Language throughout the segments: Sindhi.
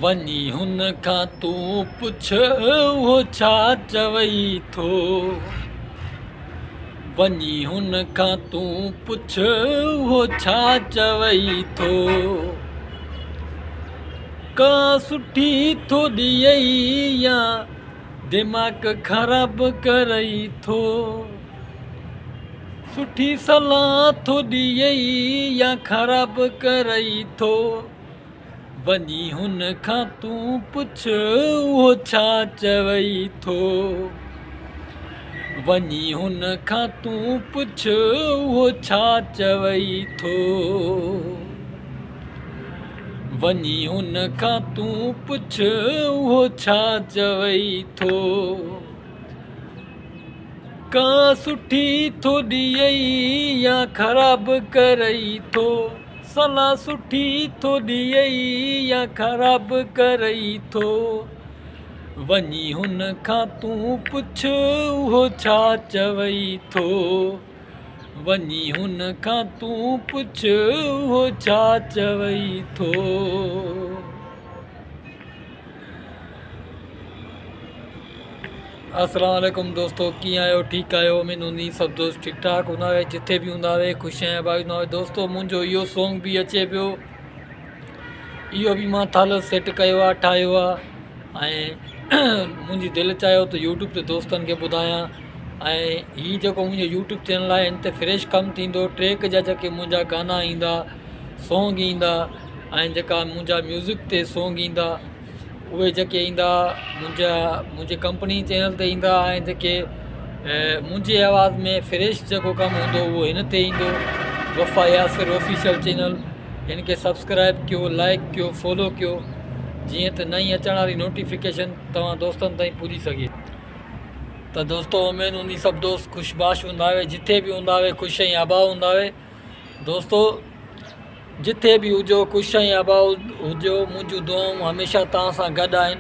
وڃي هن کان تون پڇ اهو ڇا چوئي ٿو. وڃي هن کان تون پڇ اهو ڇا چوئي ٿو. ڪا سٺي ٿو ڏيئي يا دماغ خراب ڪرئي ٿو. سٺي صلاح ٿو ڏيئي يا خراب ڪرئي ٿو. وڃي هن کان تون پڇ اهو ڇا چوئي ٿو. وڃي هن کان تون پڇ اهو ڇا چوئي ٿو. وڃي هن کان تون پڇ اهو ڇا چوئي ٿو. ڪا سٺي ٿو ڏيئي يا خراب ڪرئي ٿو. صلاح سٺي ٿو ڏيئي يا خراب ڪرئي ٿو. وڃي هن کان تون پڇ اهو ڇا چوئي ٿو. وڃي هن کان تون پڇ اهو ڇا چوئي ٿو. السلام عليڪم دوستو ڪيئن آهيو ٺيڪ آهيو اميد هوندي سڀ دوست ٺيڪ ٺاڪ هوندا هئي جتي به هوندا هئي خوش ۽ آباد هوندا هئي دوستو منهنجو اهو سونگ به اچي پيو اهو به مان ٿال سيٽ ڪيو آهي ٺاهيو آهي ۽ منهنجي دل چاهيو ته يوٽيوب تي دوستن کي ٻڌايان ۽ هي جيڪو منهنجو يوٽيوب چينل آهي ان تي فريش ڪم ٿيندو ٽريڪ جا جيڪي منهنجا گانا ايندا سونگ ايندا ۽ جيڪا منهنجا ميوزڪ تي سونگ ايندا اهي جيڪي ايندا منهنجا منهنجي ڪمپني چينل تي ايندا ۽ جيڪي منهنجي آواز ۾ فريش جيڪو ڪم هوندو اهو هن تي ايندو وفا ياسر آفيشل چينل هن کي سبسڪرائب ڪيو لائڪ ڪيو فالو ڪيو جيئن ته نئين اچڻ واري نوٽيفڪيشن توهان دوستن تائين پڄي سگهي ته دوستو اميد هوندي سڀ دوست خوش باش هوندا جتي به هوندا خوش ۽ آباد هوندا دوستو جٿي به هجو خوش ۽ آباد هجو منهنجون دعائون هميشه توهان سان گڏ آهن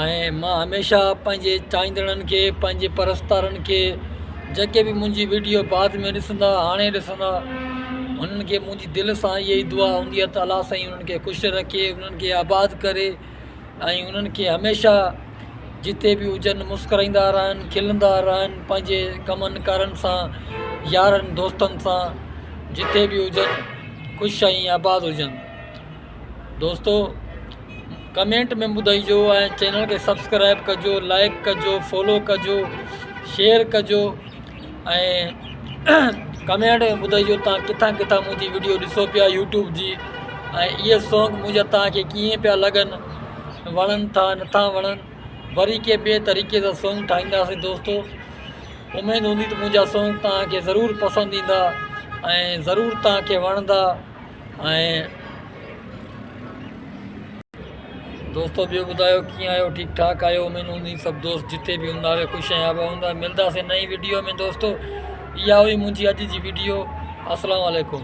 ۽ مان هميشه پنهنجي چاهيندڙن کي پنهنجي پرستارن کي جيڪي به منهنجي ويڊيو بعد ۾ ڏسندا هاڻي ڏسندا انهن کي منهنجي دل سان اها ئي دعا هوندي آهي ته الله سائين انهن کي خوش رکي انهن کي آباد ڪري ۽ انهن کي هميشه جتي به هجن مسڪرائيندا رهن کلندا رهن پنهنجي ڪمن ڪارن سان يارن دوستن سان جتي به هجن خوش ۽ آباد هجن دوستو ڪمينٽ ۾ ٻڌائجو ۽ چينل کي سبسڪرائب ڪجو لائڪ ڪجو فالو ڪجو شيئر ڪجو ۽ ڪمينٽ ۾ ٻڌائجو تان ڪٿان ڪٿان منهنجي وڊيو ڏسو پيا يوٽيوب جي ۽ اهي سونگ منهنجا تان کي ڪيئن پيا لڳن وڻن ٿا نٿا وڻن وري ڪي ٻئي طريقي سان سونگ ٺاهينداسين دوستو اميد هوندي ته منهنجا سونگ تان کي ضرور پسند ايندا ۽ ضرور تان کي وڻندا ۽ دوستو ٻيو ٻڌايو ڪيئن آهيو ٺيڪ ٺاڪ آهيو اميد هوندي سڀ دوست جتي به هوندا خوش ۽ آباد هوندا ملداسين نئين وڊيو ۾ دوستو اها هئي منهنجي اڄ جي وڊيو السلام عليڪم.